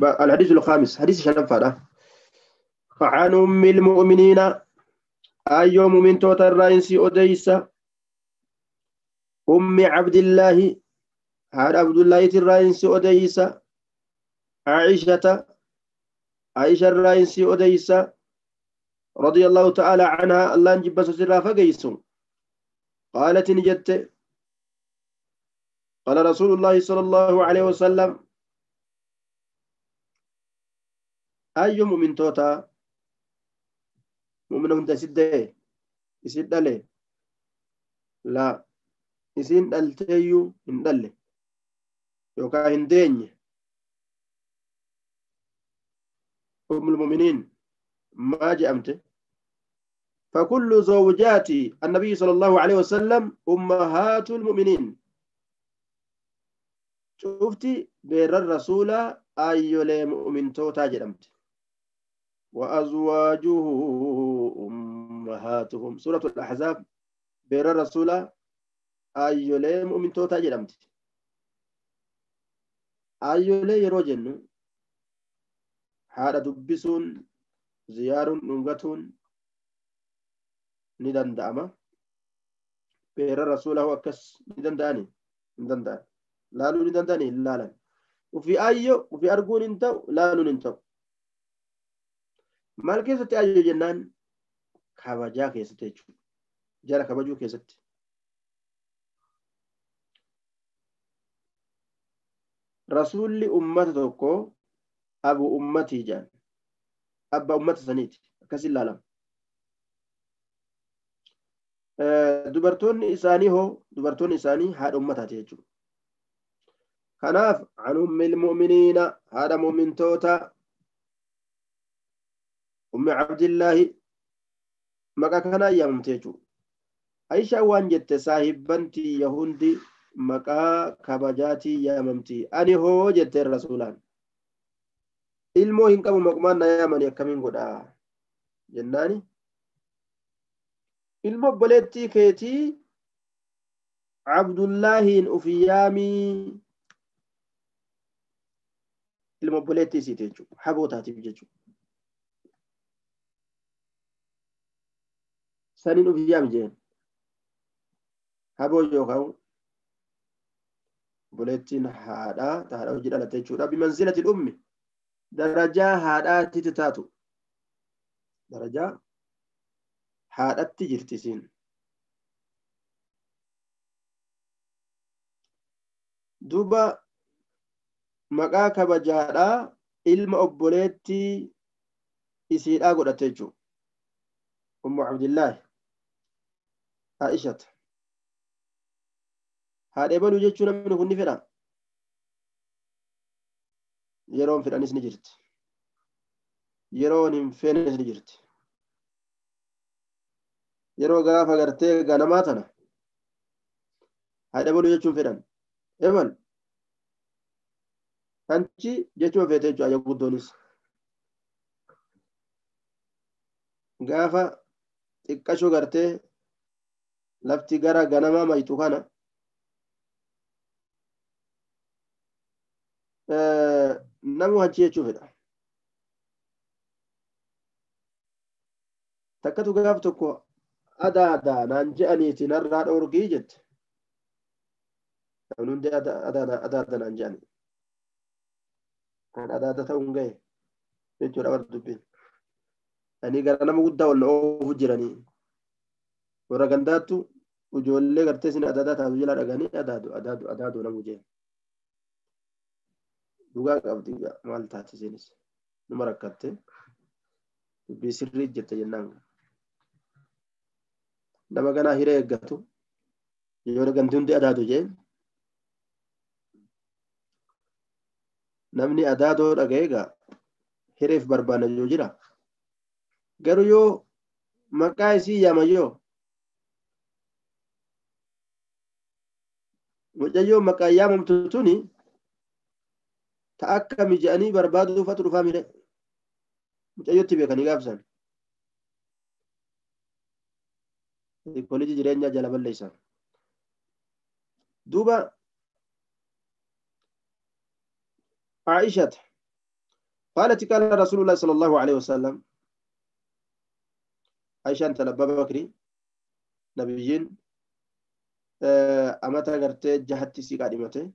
الحديث الخامس حديث شنفة عن أم المؤمنين أي مؤمن توتر رئيس أديسة أم عبد الله هذا عبد الله الرئيس أديسة عائشة عائشة الرئيس أديسة رضي الله تعالى عنها الله نجيب سرها فقيسون قالت نجت قال رسول الله صلى الله عليه وسلم أي مؤمن توتا مؤمن تسد يسد له لا يسين دلتيو هندله يوكا هندين أم المؤمنين ما جأمت فكل زوجات النبي صلى الله عليه وسلم أمهات المؤمنين شفتي بير الرسول أيولي مؤمن توتا جأمت وأزواجه أمهاتهم سورة الأحزاب بير الرسول أيولي مؤمن توتا جأمت أيولي يروجن هذا دبسون زيار نغتون ندندأما بير الرسول هو كس ندنداني ندندان لالو ندنداني لالا وفي أيو وفي أرجون انتو لالو انتو maal keessatti ayyoo jennaan kabajaa keessatti jechuudha. Jara kabajuu keessatti. Rasuulli ummata tokko abu ummatii jedhan. Abbaa ummata saniiti. Akkas ilaalama. Dubartoonni isaanii hoo dubartoonni isaanii haadha ummataati jechuudha. Kanaaf an ummil mu'miniina haadha mu'mintoota أم عبد الله مكا كان يامتيجو عائشة وان جت صاحبنتي يهودي مكا كبجاتي ياممتي أني هو جت الرسولان ilmoo hin qabu maqmaan na yaamani akkamiin godhaa jennaani ilmo obboleettii keetii Abdullaahiin ufi yaamii ilmo obboleettii isiiti jechuudha habootaatiif jechuudha saniin ufi yaami jeen haboo yookaan obboleettiin haadhaa haadha hojii dhalatte jechuudha bimanzilatil ummi darajaa haadhaatti taatu darajaa haadhatti jirti isiin duuba maqaa kabajaadhaa ilma obboleettii isiidhaa godhate jechuudha ummu Abdillaahi Aishata haadha ebaluu jechuun namni kun ni fedha yeroon fedhanis ni jirti yeroon hin feenes ni jirti yeroo gaafa gartee ganamaa tana haadha ebaluu jechuun fedhan ebal anchi jechuun feete jechuudha ayya guddoonis gaafa xiqqashoo gartee lafti gara ganamaa mayitu kana namu hanchi jechuu fedha takkatu gaaf tokko adaadaa naan je'aniiti narraa dhoorgii jette namni hundi adaada naan je'ani kan adaada ta'uun gahe jechuudha warra dubbiin ani gara nama guddaa ol na oofu jiranii warra gandaattu ijoollee gartee isin adaadaa taatu jala dhaganii adaadu adaadu adaadu namu jeen dhugaa qabdi maal taate isiinis numa rakkatte dubbii sirrii jette jennaan nama ganaa hiree eeggatu yoo ganti hundi adaadu jeen namni adaadoo dhaga'e egaa hireef barbaana yoo jira garuu yoo maqaa isii yaamayyoo mucayyoo maqaa yaamamtu tuni ta akka mija'anii barbaaduufatu dhufaa mire mucayyootti beekanii gaafsan kolleejii jireenyaa jala balleessan duuba عائشة قالت قال رسول الله صلى الله عليه وسلم عائشة أنت لبا بكري نبيين أمتا غرتي جهتي سيقادمته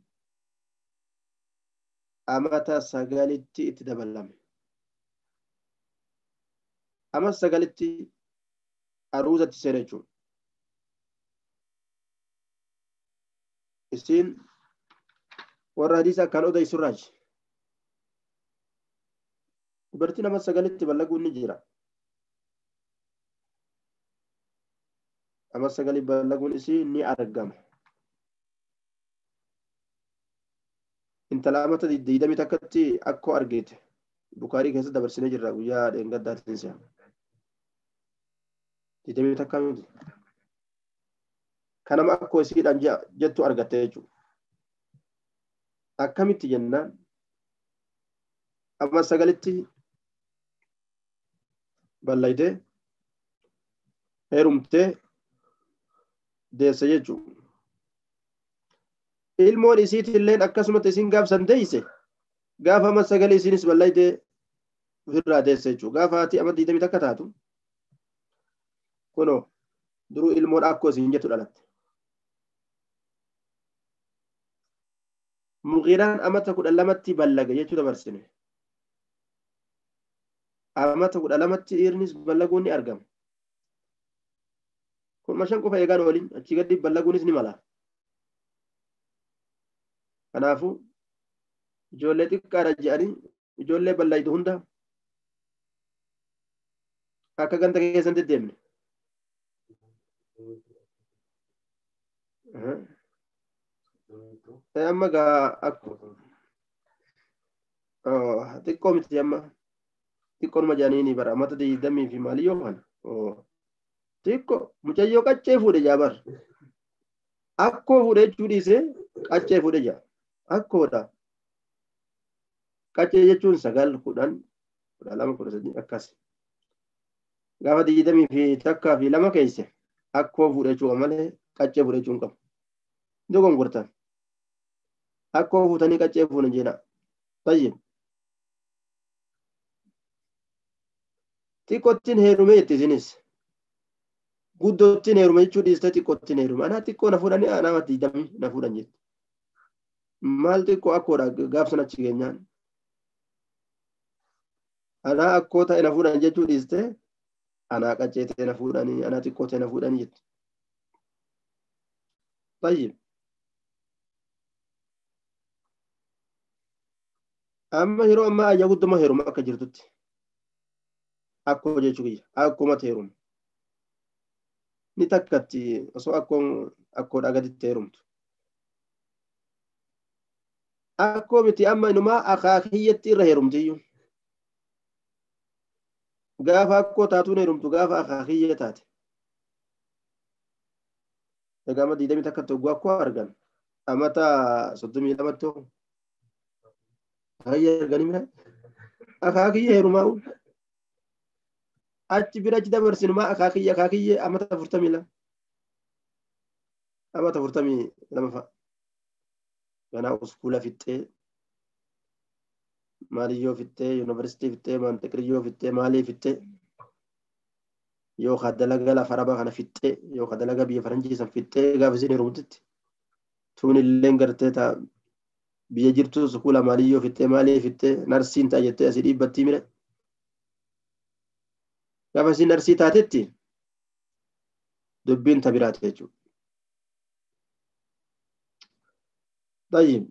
أمتا سغالتي اتدبلم أما سغالتي أروزة سيرجو isiin warra hadiisa akkaan odeysurraaji dubartiin ama sagalitti ballaguun ni jira ama sagali ballaguun isii ni argama intala amata 21tti akkoo argite Bukaarii keessa dabarsinee jirra guyyaa dheengaddaatiin si'a 21 miti kanama akkoo isiidhaan jettu argatte jechuudha. Akkamitti jennaan amma sagalitti ballaytee heerumtee deesse jechuudha. Ilmoon isiitilleen akkasumatti isiin gaafsan deeyse gaafa amma sagalii isiinis ballaytee ofirraa deesse jechuudha. Gaafa haati amma 21 taatu kunoo duruu ilmoon akkoo isiin jettu dhalatte. Mughiraan amata 12tti ballaga jechuu dabarsine. Amata 12tti dhiirnis ballaguun ni argama. Kun mashan qofa eegaan waliin achii gadi ballaguunis ni mala. Kanaafuu ijoollee xiqqaadha jedhanii ijoollee ballaytu hunda akka ganda keessan deddeemne. Amma gaa akko xiqqoo miti amma xiqqoonuma jedhanii bara amata 20 fi maalii yoo kana xiqqoo mucayyoo qaccee fuudhe jaa bar akkoo fuudhe jechuu dhiisee qaccee fuudhe jaa akkoodha qaccee jechuun 9 10 12 13 akkas gaafa 21 fi 2 keesse akkoo fuudhe jechuu malee qaccee fuudhe jechuu hin qabu dogongortan akkoo fuutanii qaccee fuunan jenna. Tayyib. Xiqqoottiin heerume jetti isinis. Guddootti heerume jechuu dhiiste xiqqootti heerume. Anaa xiqqoo na fuudhanii anaa 20 na fuudhan jetti. Maal xiqqoo akkoodha gaafsan achi geenyaan. Anaa akkoo ta'e na fuudhan jechuu dhiiste anaa qaccee ta'e na fuudhanii anaa xiqqoo ta'e na fuudhanii jetti. Tayyib. Amma yeroo ammaa ayyaa gudduma heeruma akka jirtutti akkoo jechuu kiyya akkumatti heeruma ni takkatti osoo akkoon akkoodhaa gaditti heerumtu akkoo miti amma inumaa akaakiyyatti irra heerumtiyyuu gaafa akkoo taatuun heerumtu gaafa akaakiyya taate egaa amma 21tti hogguu akkoo argan amata 32tti akaakiyya arganii mira akaakiyya heerumaa achi bira achi dabarsinumaa akaakiyya akaakiyya amata 42 amata 42 fa'a ganaa uskuula fixxee maaliyyoo fixxee yuunivarsiitii fixxee maantiqiriyyoo fixxee maalii fixxee yoo dalaga lafa arabaa kana fixxee yoo dalaga biyya faranjii san fixxee gaafa isin heerumtitti tuun illeen gartee taa biyya jirtu sukuula maaliyyoo fixxee maalii fixxee narsiin ta'a jettee asii dhiibbattii mire gaafa isin narsii taatetti dubbiin ta biraate jechuudha. طيب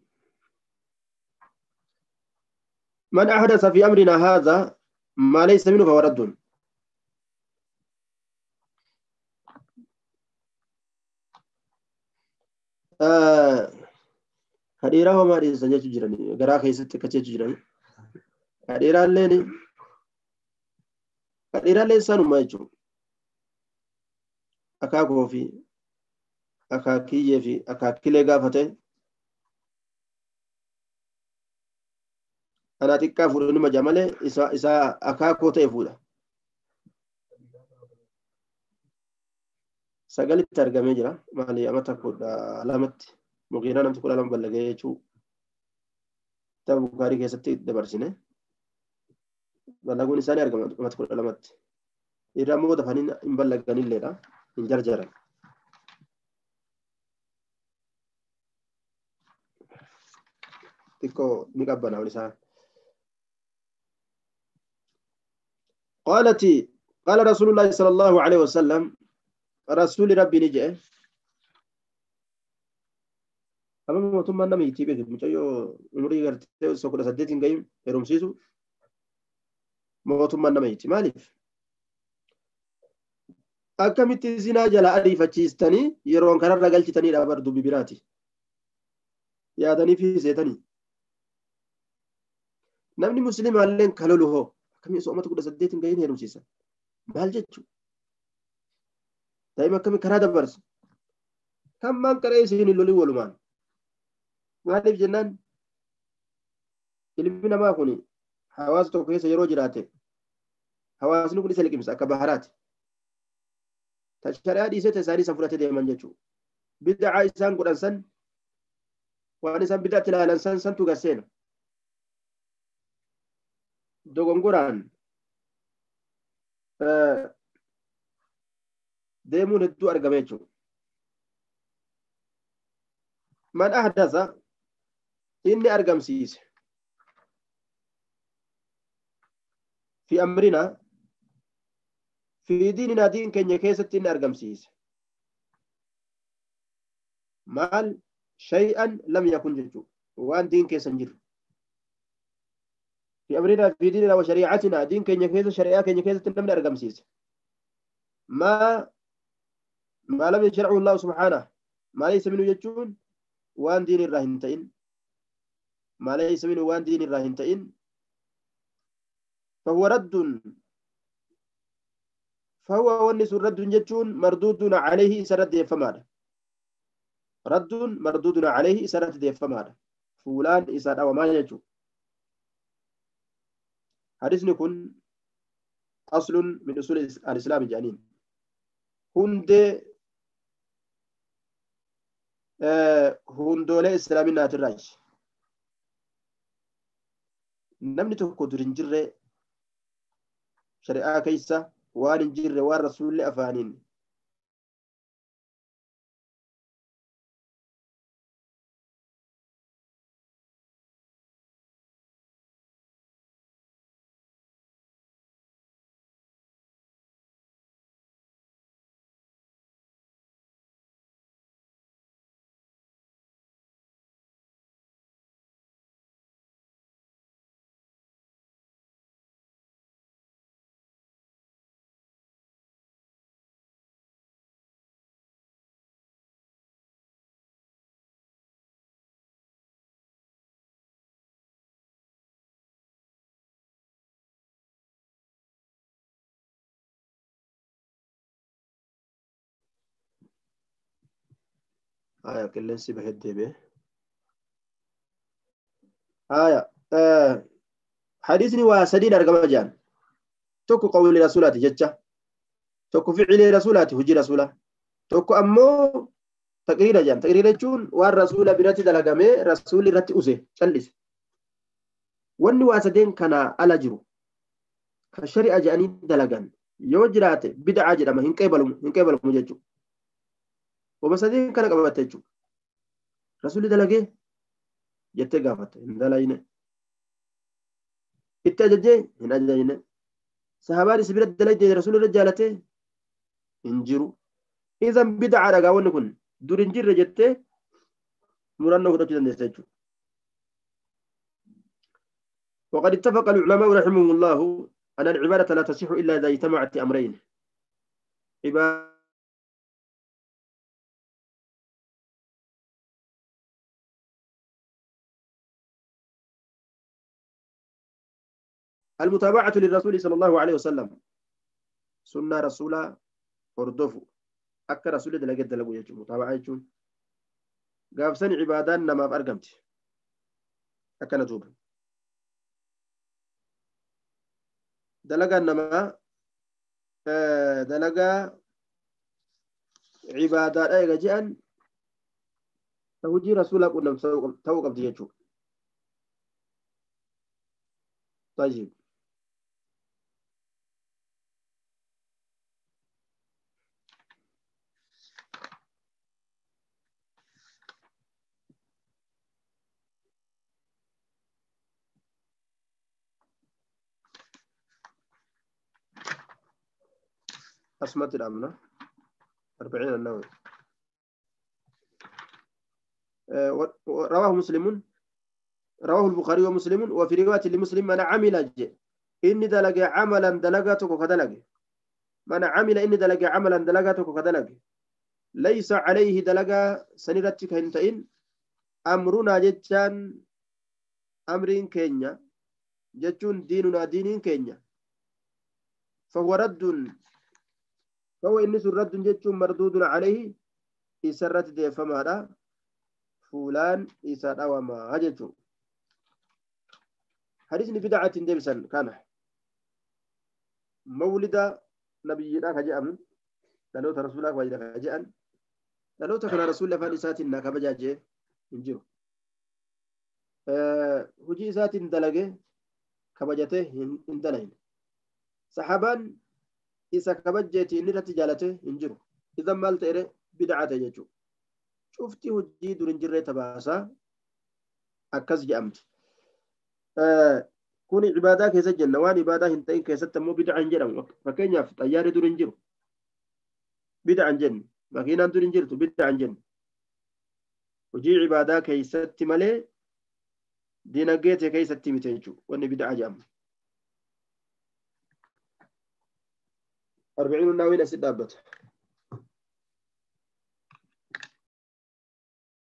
من أحدث في أمرنا هذا ما ليس منه فهو رد. Kadhiiraa homaa dhiyeessan jechuu jirani garaa keessatti akkas jechuu jirani kadhiiraallee isaanuma jechuudha akaakoo fi akaakiyyee fi akaakilee gaafate anaa xiqqaa fuudhu nima jaa malee isa akaakoo ta'e fuudha. Sagalitti argamee jira maali amata 12tti Mugiiraa namti 12 ballagee jechuu kitaaba Bukaarii keessatti dabarsine. Ballaguun isaanii argama amata 12tti. Irra immoo dafanii hin ballaganilleedha. Hin jarjaran. Xiqqoo ni qabbanaa'uun isaa. قالت قال رسول الله صلى الله عليه وسلم رسول ربي نجأ أما mootummaan nama hiitii beeku mucayyoo umurii gartee osoo 18 hin gahin heerumsiisu mootummaan nama hiiti. Maaliif? Akkamitti zinaa jala ariifachiistanii yeroon kanarra galchitaniidha bar dubbi biraati. Yaadanii fi seetanii. Namni musliimaalleen kalolu hoo akkamii osoo uummata 18 hin gahin heerumsiisa? Maal jechuu? Daa'ima akkamii karaa dabarsa? Kan maan qaree isiin hin lolin walumaan. Maaliif jennaan ilmi namaa kun hawaasa tokko keessa yeroo jiraate hawaasni kun isa liqimsa akka baharaati. Ta shari'aa dhiisee ta isaanii san fudhatee deeman jechuudha. Bid'aa isaan godhan san waan isaan bid'aatti ilaalan san santu gasseena. Dogongoraan deemuun hedduu argame jechuudha. Man ahdasa inni argamsiise fi amrina fi diinina diin keenya keessatti inni argamsiise maal shay'an lam yakun jechuudha waan diin keessa hin jirre fi amrina fi diinina wa shariicatina diin keenya keessa shari'aa keenya keessatti namni argamsiise maa lam yashracu allahu subhaanahu maa laysa minhu jechuun waan diin irraa hin ta'in ما ليس منه وان دين الراهن تئن فهو رد فهو ونس رد جتون مردود عليه سرد فمال رد مردود عليه سرد فمال فلان إساد أو ما يجو حديث نكون أصل من أصول الإسلام جانين هند هندولة إسلامي ناتراج namni tokko dur hin jirre shari'aa keessa waan hin jirre waan rasuulli afaaniin آية qilleensi bahee deebi'e. آية حديثني waa sadiin argama jedhan. Tokko qawli rasuulaati jecha. Tokko ficilii rasuulaati hojii rasuulaa. Tokko ammoo taqriira jedhan. Taqriira jechuun waan rasuula biratti dalagamee rasuulli irratti use callise. Wanni waa sadeen kanaa ala jiru kan shari'a jedhanii dalagan yoo jiraate bid'aa jedhama hin qeebalamu jechuudha. Wama sadeen kana qabatte jechuudha. Rasuulli dalagee jettee gaafatte hin dalayne. Itti ajajjee hin ajajne. Sahabaan isa biratti dalagdee rasuulli irra jaalatee hin jiru. Izan bid'aa dhagaa wanni kun dur hin jirre jettee murannoo fudhachuu dandeessa jechuudha. وقد اتفق العلماء رحمهم الله أن العبادة لا تصح إلا إذا اجتمعت أمرين. المتابعة للرسول صلى الله عليه وسلم سنة رسولا هردفو أكا رسول دلقت دلقو يجو متابعة يجو قافسن عبادان نما بأرقمت أكا نتوب دلقا نما دلقا عبادان أيغا جئن توجي رسولا قلنا توقف يجو. طيب Asumatti dhaabna. 40 النووي. رواه مسلم، رواه البخاري ومسلم. وفي رواية لمسلم من عمل إني دلق عملا دلقتك كدلق، من عمل إني دلق عملا دلقتك كدلق ليس عليه دلق سنرتك هنتين أمرنا جتان أمرين كينيا جتون ديننا دينين كينيا فهو رد، فهو إنس رد جتون مردود عليه إسرت دي فما فلان إسر أوما جتون. حديث بدعة ديبسا كان مولد نبينا كجأم دلوت رسول الله وجد كجأن دلوت كان رسول الله فانسات نكبجاجه injiru hujii isaatiin dalage kabajate hin dalagne. Saxaabaan isa kabajjeeti inni irratti jaalate hin jiru. Idan maal ta'e bid'a ta'e jechuudha. Cufti hojii dur hin jirree tabaasaa akkas jedhamti. Kun ibaadaa keessa jenna. Waan ibaadaa hin ta'in keessatti ammoo bid'a hin jedhamu. Fakkeenyaaf xayyaarri dur hin jiru bid'a hin jennu. Makiinaan dur hin jirtu bid'a hin jennu. Hojii ibaadaa keessatti malee dinagdee ta'e keessatti miti jechuudha. Wanni bid'a jedhamu. 40 النووي أسد دابته.